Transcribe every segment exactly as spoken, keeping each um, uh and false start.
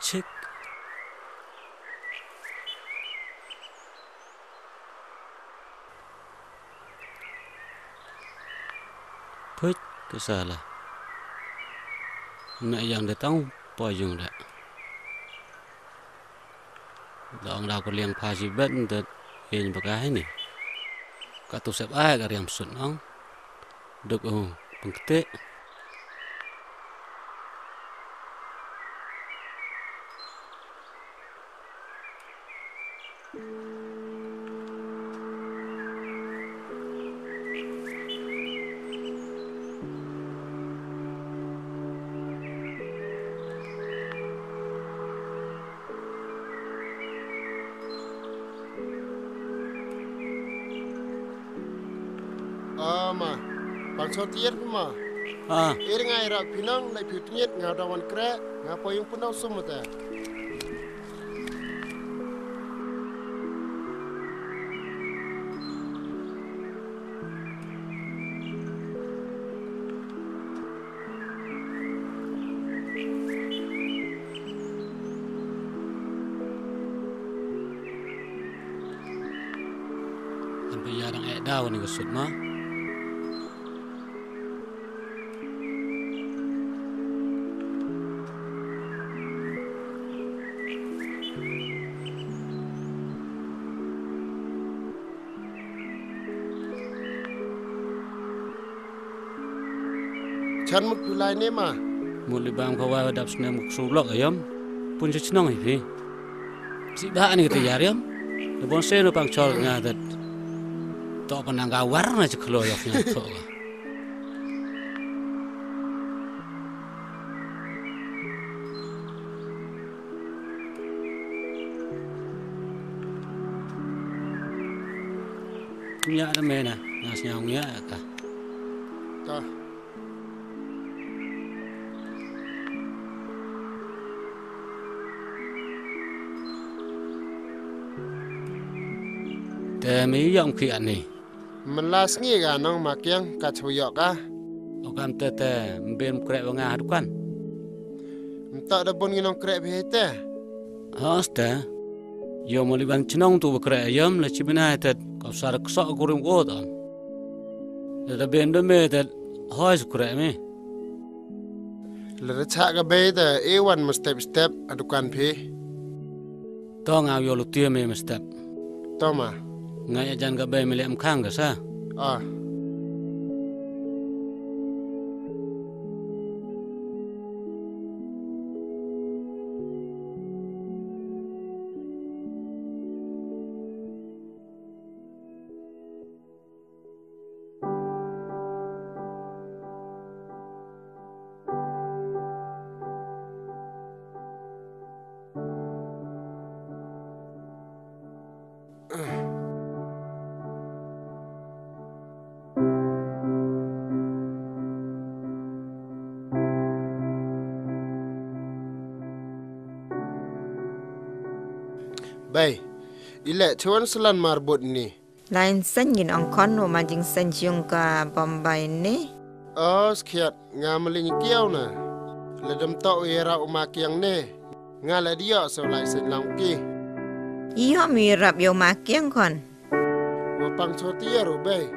Chik. Phuit ka sala. Me yang de tang po yung da. Da ong da ko liang pha si bet ndet yen baka hini. Ka tu sep ai ka riam sut ong. Duk u pengkete. Ah, ma. Pang so tiar ma. Ah. Ir ngai rap pinang, lai piu tiar nga dawan kre, nga poyung punau sum mata. An pe ya dang eh daw ni ka sut ma. Chan mut phi lai ne ma. Mut li bam ka wa dap snem ka su lok yom. Pun cha chnong hi phi. Si ba ni ka tayar yom. Ni bon se no pang chol nga dat. To pa nang ka war na cha khlo yok nga to ka. Nya da me na, nga sñiaw nya ka. Ta. Te mi yong ki ani. Mala sngi ka nong ma kiang ka chwa yok ka. O kam te te mbin kreh wa nga ha dukan. Mta da bun ngi nong kreh bi te. Hos te. Yo mo li ban chnong tu ba kreh yom la chibina te ka sar ksok kurim o ton. Da da ben da me te hoi su kreh me. Le da chah ka bei da e wan ma step step a dukan phi. To nga yo lu tia me ma step. To ma. Nga ya jan ka bei me le am khang ka sa. Ah. Bei, ile chuan salan marbut ni. Lain seiñ ngin ong khon u ma jingseñ yung ka Bombay ni. O, skhiat, nga mling kiaw na. Le dem to u yara u ma kiang ne. Nga le dio so lai seiñ lang ki. Iyo mi rap yo ma kiang khon. Wa pang choti ya ru bei.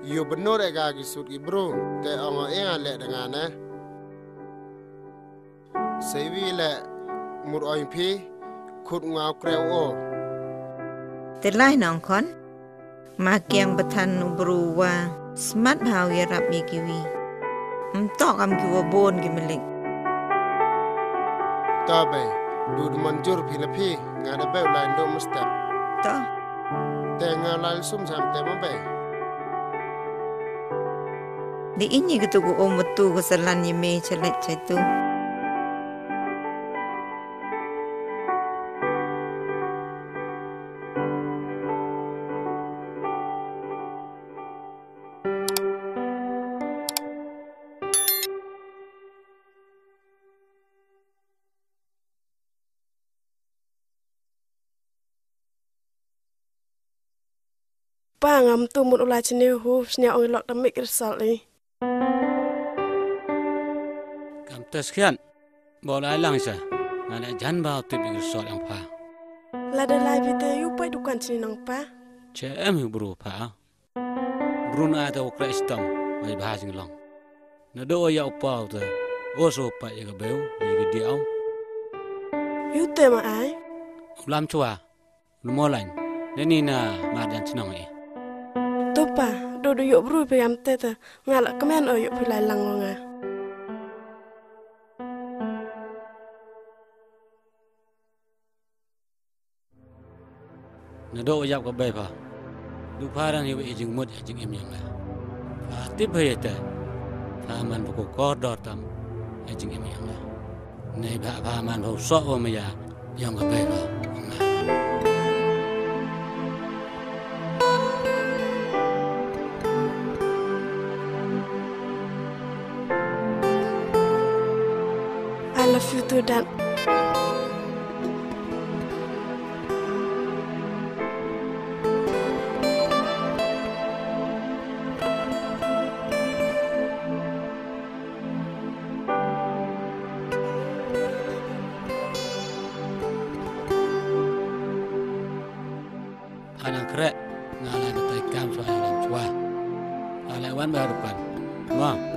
Yo benur e ga ki sut ki bru. Te ong o e nga le de nga ne. Seiwi le mur oin phi khut ngau kreu o. Te lai nong khon. Ma kiang bathan u bru wa smat bha u yarap ya kiwi. Mtok am ki wa bon ki milik. Ta bei, du du manjur phi na phi, nga da bei u lai ndu mustep. Ta. Te nga lai sum sam te ma bei. Di inyi ka tu ku um tu ka salan yi me chalet chai tu. Pa ngam tu mut u lai chini hu sñiaw ong i lok da mik result i. Kam te skhian. Bo lai lang sa. Nga leh jan bha u tip i ka sot yong pha. Lada lai phi te yow pait dukan chini nong pa. Che em hi bru pha. Bru na te u kreh stom, wai bha jinglong. Nadooh wa ya u pa u te, o so pait ya ka bei u, ya ka diaw. Yow te ma ai. U lam chwa. Lu mo lain, ne ni na mar jan chnong i. To pa, du du yoh bru phi yam te te, nga la kmen o yoh phi lai lang wa nga. Nadooh yap ka bei pha. Du pha ran hi wa i jingmut i jingim yong nga. Pha tip pha ya te. Pha man pha ko kordor tam i jingim yong nga. Neibhah pha man pha u soh wa maya yong ka bei pha. I love you too, Dad. Pha nang kreh, nga lai batai kam chwa, nga lai chwa. Nga lai wan bha dukan. Mo.